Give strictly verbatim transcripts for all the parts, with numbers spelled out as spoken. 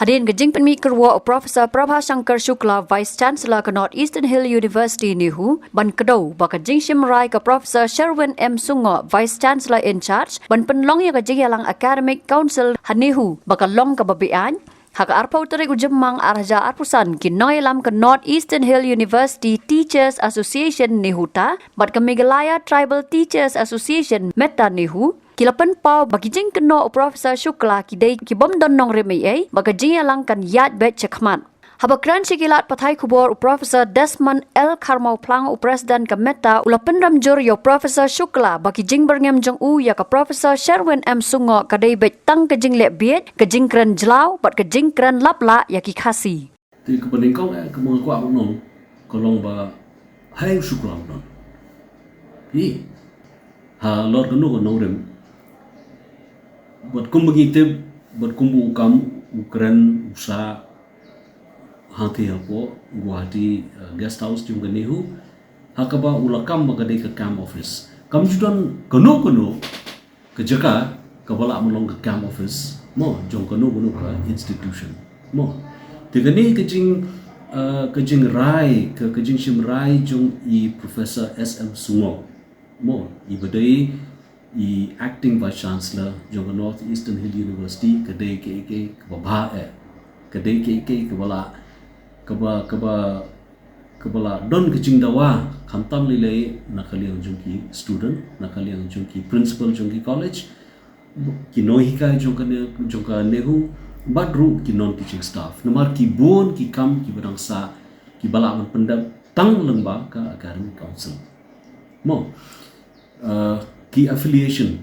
Hadien ka jingpynmih kyrwoh u Professor Prabha Shankar Shukla, Vice Chancellor ka North Eastern Hill University NEHU, ban kdew ba ka jingshim rai ka Professor Sherwin M Sungoh, Vice Chancellor in charge, ban pynlong ïa ka jingïalang Academic Council ha NEHU ba ka long kaba beaiñ. Ha ka arphew tarik u Jymmang ar hajar arphew san, ki nongïalam ka North Eastern Hill University Teachers Association NEHUTA bad ka Meghalaya Tribal Teachers Association METTA NEHU, ki la pynpaw ba ki jingkynnoh u Professor Shukla ki dei ki bym don nongrim ei ei, ba ka jingïalang kan ïaid beit shakhmat. Haba kren sha ki lad pathai khubor, u Professor Desmond L Kharmawphlang, u President ka METTA, u la pynrem jur ïa u Professor Shukla ba ki jingbyrngem jong u ïa ka Professor Sherwin M Sungoh ka dei beit tang ka jingleh bieit, ka jingkren jlaw bad ka jingkren laplah ïa ki Khasi. Te kaba nyngkong, eh, kaba nga kwah ban ong ka long ba, hai u Shukla u don, hi, halor kano ka nongrim, bad kumba ngi tip, bad kumba u kam, u kren, u sah hangtei hapoh Guwahati, eh, guest house jong ka NEHU, ha kaba u la kam ba ka dei ka camp office. Kam ju don kano kano ka jaka kaba lah ban long ka camp office, mo, jong kano kano ka institution, mo. Te kane ka jing, eh, ka jingrai, ka, ka jingshim rai jong i Professor S M Sungoh, mo, iba dei i Acting Vice Chancellor jong ka North Eastern Hill University, ka dei kaei kaei kaba bha eh, ka dei kaei kaei kaba lah, kaba, kaba, kaba lah don ka jingdawa, khamtam lei lei na ka liang jong ki student, na ka liang jong ki principal jong ki college, ki nonghikai jong ka ne-, jong ka NEHU, bad ruh ki non-teaching staff. Namar ki bun ki kam kiba dang sah, kiba lah ban pyndep tang lyngba ka Academic Council, mo. Uh, ki affiliation,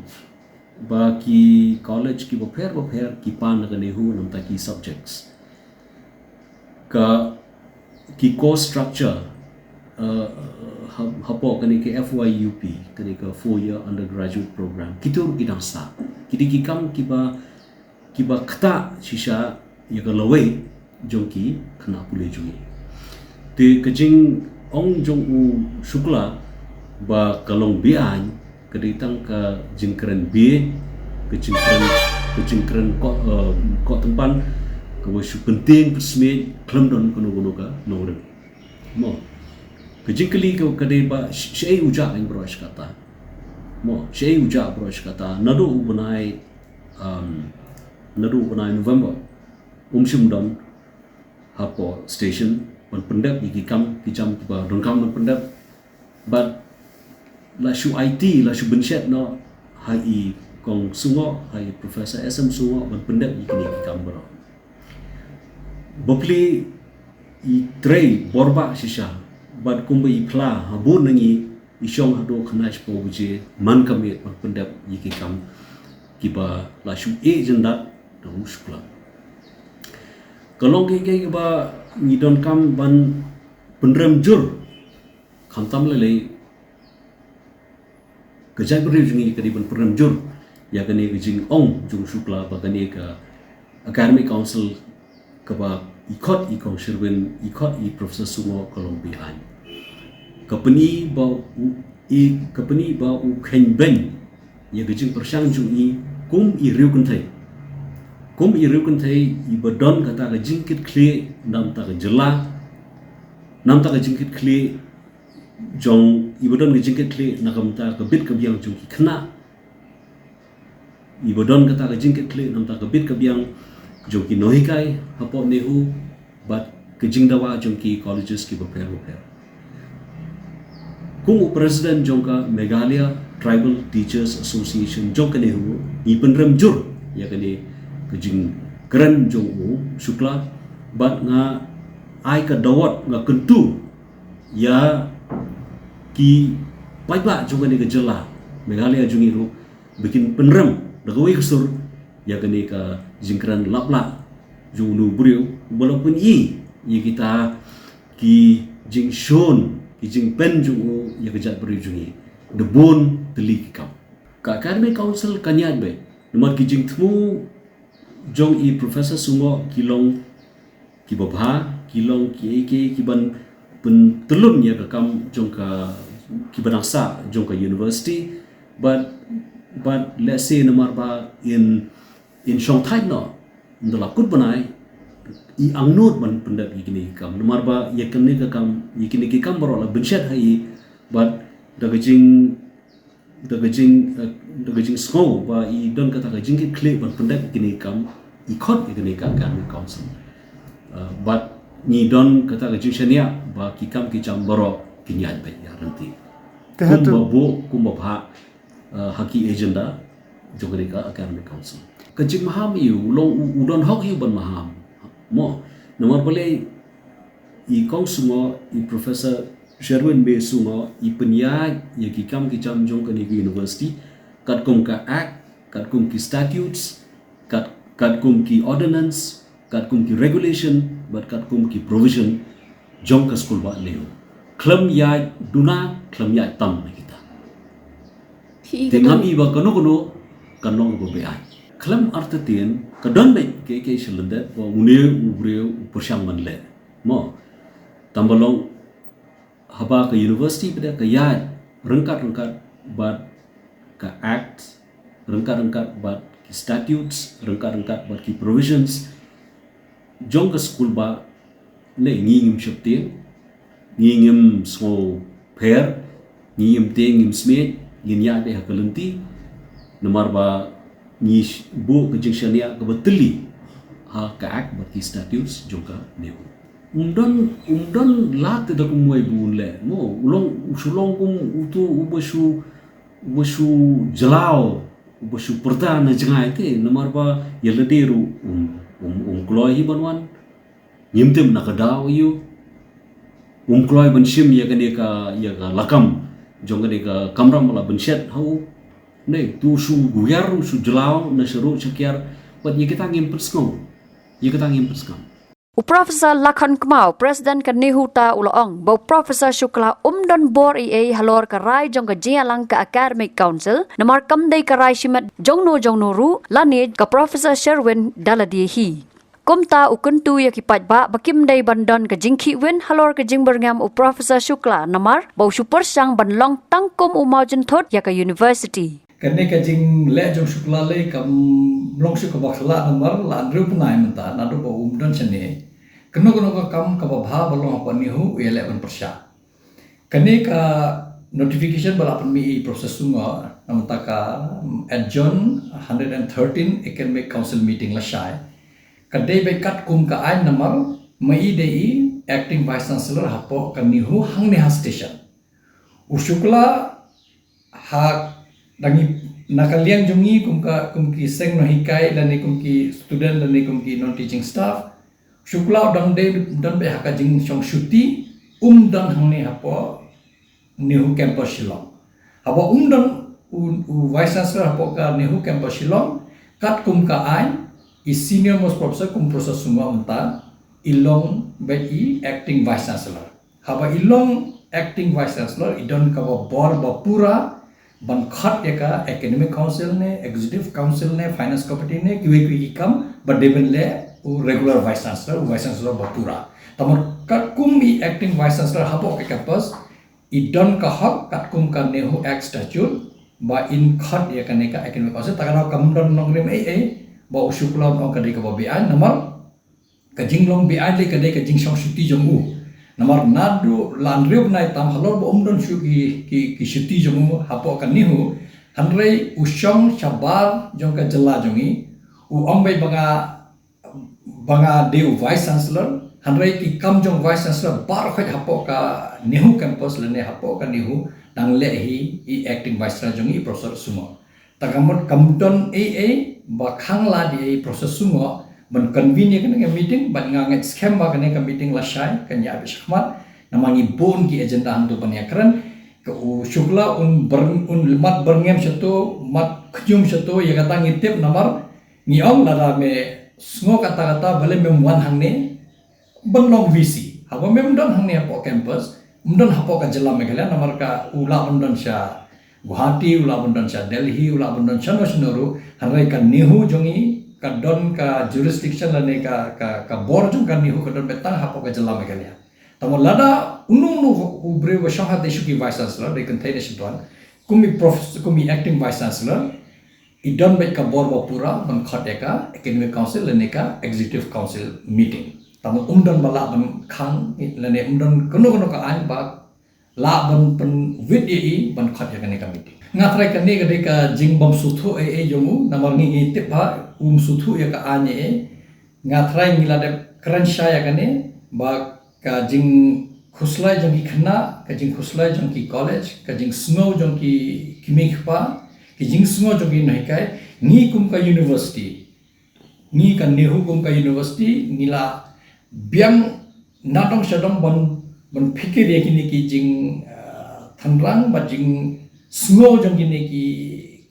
ba ki college kiba pher ba pher ki pan na ka NEHU namar ki subjects, ka, ki course structure, uh, ha-, hapoh kane ka F Y U P, kane ka four year undergraduate program, kito ruh ki dang sah. Ki dei ki kam kiba, kiba ktah shisha ïa ka lawei jong ki khynnah pule jong ngi. Te ka jingong jong u Shukla ba ka long beaiñ, ka dei tang ka jingkren bieit, ka jingkren, ka jingkren koh, eh, koh tympan, kaba shu pyntieng pynsmiej, khlem don kano kano ka nongrim, mo. Ka jingkylli ka, ka dei ba sh-, shaei u jah baroh shi katta, mo, shaei u jah baroh shi katta. Naduh u bnai, um, naduh u bnai November um shym don hapoh station ban pyndep ïa ki kam ki jam kiba donkam ban pyndep. Bad la shu aiti, la shu bynshet noh ha i Kong Sungoh, ha i Professor S M Sungoh ban pyndep ïa kine ki kam baroh. Bapli i trei borbah shisha, bad kumba i phla ha bun na ngi, i shong haduh khyndai shiphew baje man ka miet ban pyndep ïa ki kam kiba la shu ïeh jyndat da u Shukla. Ka long kaei kaei kaba ngi donkam ban pynrem jur, khamtam lei lei ka jaitbynriew jong ngi ka dei ban pynrem jur ïa kane ka jingong jong u Shukla ba kane ka Academic Council kaba i khot i Kong Sherwin, i khot i Professor Sungoh, ka long beaiñ. Ka pyni ba u, i, ka pyni ba u kheiñ beiñ ïa ka jingpyrshang jong i kum i riewkynthei, kum i riewkynthei iba don kata ka jingkitkhlieh na ka bynta ka jylla, na ka bynta ka jingkitkhlieh jong, iba don ka jingkitkhlieh na ka bynta ka bit ka biang jong ki khynnah, iba don kata ka jingkitkhlieh na ka bynta ka bit ka biang jong ki nonghikai hapoh NEHU bad ka jingdawa jong ki colleges kiba pher ba pher. Kum u president jong ka Meghalaya Tribal Teachers Association jong ka NEHU, ngi pynrem jur ïa kane ka jingkren jong u Shukla, bad nga ai ka dawot, nga kyntu ïa ki paidbah jong kane ka jylla Meghalaya jong ngi ruh ba kin pynrem da kawei ka sur ïa kane ka jingkren laplah jong uno u briew uba la pyni ïa kita ki jingshun, ki jingpynjong u ïa ka jaitbynriew jong ngi da bun tylli ki kam. Ka Academic Council kan ïaid beit namar ki jingthmu jong i Professor Sungoh ki long kiba bha, ki long kiei kiei kiban pyntyllun ïa ka kam jong ka, kiba dang sah jong ka university. Bad, bad lehse namar ba in, in shong thait noh, ynda la kut bnai, i angnud ban pyndep ïa kine ki kam. Namar ba ïa kine ki kam, ïa kine ki kam baroh la bynshet ha i, bad da ka jing, da ka jing, eh, da ka jingsngew ba i don kata ka jingkitkhlieh ban pyndep ïa kine ki kam, i khot ïa kane ka Academic Council. Eh, bad ngi don kata ka jingshaniah ba ki kam ki jam baroh kin ïaid beit ïa lynti. Te kumba hato buh, kumba bha, eh, ha ki agenda jong kane ka Academic Council. Ka jingmaham ïa u, u long u, u don hok ïa u ban maham. Mo, namar balei i Kong Sungo, i Professor Sherwin May Sungo, i pynïaid ïa ki kam ki jam jong kane ka university, katkum ka act, katkum ki statutes, kat, katkum ki ordinance, katkum ki regulation, bad katkum ki provision jong ka skulbah NEHU. Khlem ïaid duna, khlem ïaid tam na kita. Te ngam i ba kano kano kan long ba beaiñ. Khlem artatien, ka don beit ka, ka shalyndet ba une u briew u pyrshang ban leh. Mo, tang ba long haba ka university pat ka ïaid ryngkat ryngkat bad ka act, ryngkat ryngkat bad ki statutes, ryngkat ryngkat bad ki provisions jong ka skulbah, ne ngi ngim sheptieng, ngi ngim sngewpher, ngi ngim tieng, ngim smiej, ngin ïaid beit ha ka lynti, namar ba ngi sh-, buh ka jingshaniah kaba tylli ha ka act bad ki statutes jong ka NEHU. Um don, um don lad te da kumwei ba un leh. Mo, u long, u shu long kum utu uba shu, uba shu jyllaw, uba shu pyrta na jngai te, namar ba ïa lade ruh um, um, um kloi hi ban wan. Ngim tip na ka daw ïa u. Um kloi ban shim ïa kane ka, ïa ka lakam jong kane ka kamram ba la bynshet ha u. Ne, tu shu guiar, shu jyllaw na sharuh shakiar. Bad ïa kita ngim pynsngew. Ïa kita ngim pynsngew. U Professor Lakhon Kmaw, President ka NEHU ta, u la ong ba u Professor Shukla um don bor ei ei halor ka rai jong ka jingïalang ka Academic Council, namar kam dei ka rai shimet jongno jongno ruh, lane ka Professor Sherwin da lade hi. Kumta u kyntu ïa ki paidbah ba kim dei ban don ka jingkhih win halor ka jingbyrngem u Professor Shukla, namar ba u shu pyrshang ban long tang kum u mawjynthut ïa ka university. Kane ka jingleh jong Shukla lei kam long shuh kaba khlad namar la hynriew bnai mynta naduh ba um don shane. Kano kano ka kam kaba bha ba long hapoh NEHU u ïaleh ban pyrshah. Kane ka notification ba la pynmih i Professor Sungo, na mynta ka, mm, adjourn hundred and thirteen Academic Council meeting lashai. Ka dei beit katkum ka aiñ namar ma i dei i Acting Vice Chancellor hapoh ka NEHU hangne ha station. U Shukla ha dang i na ka liang jong ngi kum ka, kum ki seng nonghikai lane kum ki student lane kum ki non-teaching staff. Shukla u dang dei, don beit ha ka jingshong shuti, um don hangne hapoh NEHU campus Shillong. Haba um don u, u Vice Chancellor hapoh ka NEHU campus Shillong, katkum ka aiñ, i senior most professor kum Professor Sungo mynta, i long beit i Acting Vice Chancellor. Haba i long Acting Vice Chancellor, i don kaba bor ba pura ban khot ïa ka Academic Council ne, Executive Council ne, Finance Committee ne, kiwei kiwei ki kam ba dei ban leh u regular Vice Chancellor, u Vice Chancellor ba pura. Tangba katkum i Acting Vice Chancellor hapoh ka campus, i don ka hok katkum ka NEHU Act Statute ba in khot ïa kane ka Academic Council, ta ka daw kam don nongrim ei ei ba u Shukla un ong ka dei kaba beaiñ, namar ka jinglong beaiñ lei ka dei ka jingshong shuti jong u. Namar naduh la hynriew bnai tam halor ba um don shuh ki, ki, ki shuti jong u hapoh ka NEHU, hynrei u shong shabar jong ka jylla jong ngi, u ong beit ba nga, ba nga dei u Vice Chancellor, hynrei ki kam jong Vice Chancellor baroh khoit hapoh ka NEHU campus lane hapoh ka NEHU dang leh hi i Acting Viceroy jong ngi i Professor Sungo. Ta ka mut kam don ei ei ba khang lad ïa i Professor Sungo ban convene ïa kane ka meeting, bad nga ngeit skhem ba kane ka meeting lashai kan ïaid beit shakhmat, namar ngi bun ki agenda hangto ban ïakren. Ka u Shukla un byrng-, un mat byrngem shato, mat khñium shato, ïa kata ngi tip namar ngi ong lada me sngew katta katta balei mem wan hangne, ban long V C. Haba mem don hangne hapoh campus, mem don hapoh ka jylla Meghalaya, namar ka u lah ban don sha Guwahati, u lah ban don sha Delhi, u lah ban don shano shano ruh, hynrei ka NEHU jong ngi ka don ka jurisdiction lane ka, ka, ka bor jong ka NEHU ka don beit tang hapoh ka jylla Meghalaya. Tangba lada uno uno u briew ba shong ha te shuh ki Vice Chancellor, dei kynthei ne shynrang, kum i Prof-, kum i Acting Vice Chancellor, i don bad ka bor ba pura ban khot ïa ka Academic Council lane ka Executive Council meeting. Tang um don ba lah ban khang lane um don kano kano ka aiñ ba lah ban pynwit ïa i ban khot ïa kane ka meeting. Nga trai kane ka dei ka jingbym sngewthuh ei ei jong u, namar ngi ngi tip ba um sngewthuh ïa ka aiñ ei ei. Nga trai ngi la dep kren shai ïa kane ba ka jingkhuslai jong ki khynnah, ka jingkhuslai jong ki college, ka jingsngew jong ki kmie kpa, ki jingsngew jong ki nonghikai, ngi kum ka university, ngi ka NEHU kum ka university, ngi la biang nadong shadong ban ban phikir ïa kine ki jing uh, thanrang ba jingsngew jong kine ki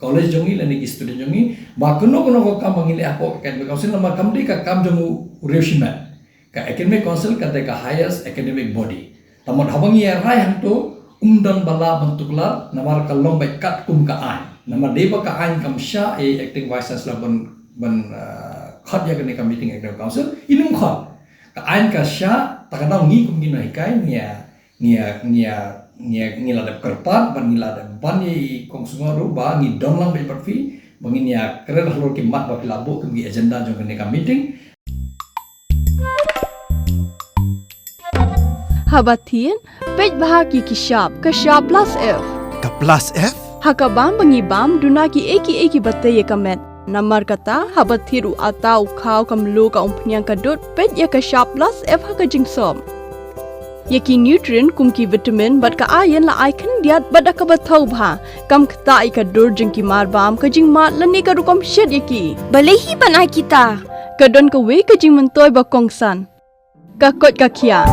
college jong ngi lane ki student jong ngi ba kano kano ka kam ba ngi leh hapoh ka Academic Council namar kam dei ka kam jong u riewshimet. Ka Academic Council ka dei ka highest academic body. Tangba haba ngi ïa rai hangto um don ba lah ban tuklar namar ka long beit katkum ka aiñ. Namar dei ba ka aiñ kam shah ïa i acting vice chancellor ban ban uh, khot ïa kane ka meeting Academic Council, i nym khot. Ka aiñ ka shah, ta ka daw ngi kum ki nonghikai ngi ïa ngi ïa ngi ïa ngi ïa ngi la dep kyrpad bad ngi la dep ban ïa i kong Sngewbha ruh ba ngi don lang beit bad phi ba ngin ïa kren halor ki mat ba phi la buh kum ki agenda jong kane ka meeting. Haba thied, peit bha ki ki shap, ka shap plus F. Ka plus F? Ha ka bam ba ngi bam, duna ki ei ki ei ki ba tei ïa ka met. Namar kata, haba thied u atta u khaw ka mluh ka umphniang ka dud, peit ïa ka shap plus F ha ka jingsop. Ïa ki nutrient kum ki vitamin bad ka iron la ai khyndiat bad da kaba thaw bha. Kam ktah ïa ka dur jong ki mar bam, ka jingmad lane ka rukom shet ïa ki. Balei hi ban ai kita? Ka don kawei ka jingmyntoi ba kongsan. Ka koit ka khiah.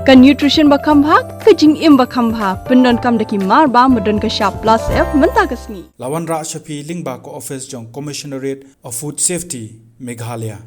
Ka nutrition ba kham bha, ka jingim ba kham bha. Pyndonkam da ki mar bam ba don ka shap plus F mynta ka sngi. La wanrah sha phi lyngba ka office jong Commissionerate of Food Safety, Meghalaya.